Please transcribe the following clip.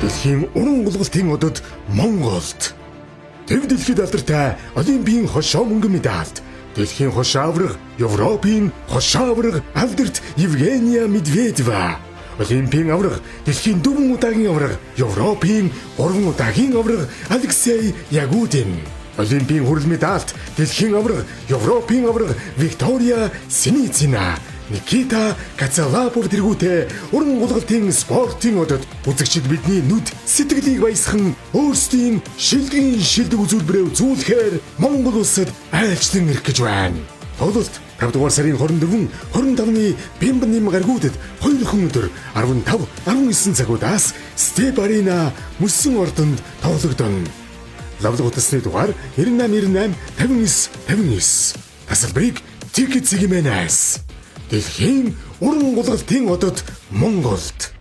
Дэлхийн уран гулгалтын одод Монголд. Төв дэлхийд алдартай Олимпийн хошоо мөнгөн медальт, дэлхийн хошоо авраг, Европын хошоо авраг алдарт Евгения Медведева. Олимпийн авраг, дэлхийн дөрвөн удаагийн авраг, Европын гурван удаагийн авраг Алексей Ягудин. Олимпийн хүрэл медальт, дэлхийн авраг, Европын авраг Виктория Синицина. Никита Кацалапов тэргүүтээ уран гулгалтын спортын одод үзэгчид бидний нүд сэтгэлийг баясхан өөрсдийн шилдгийн шилдэг үзүүлбэрээ үзүүлэхээр Монгол улсад айлчлан ирэх гэж байна. Тоглолт 5 дугаар сарын 24, 25-ны Бямба нэм гаригуудад хоёрхан өдөр 15, 19 цагуудаас Степ Арена мөсөн ордонд тоглогдоно. Лавлаг утасны дугаар 98 98 59 59. Тасалбарыг Ticket Сегмэнээс. Дэлхийн уран гулгалтын одод Монголд.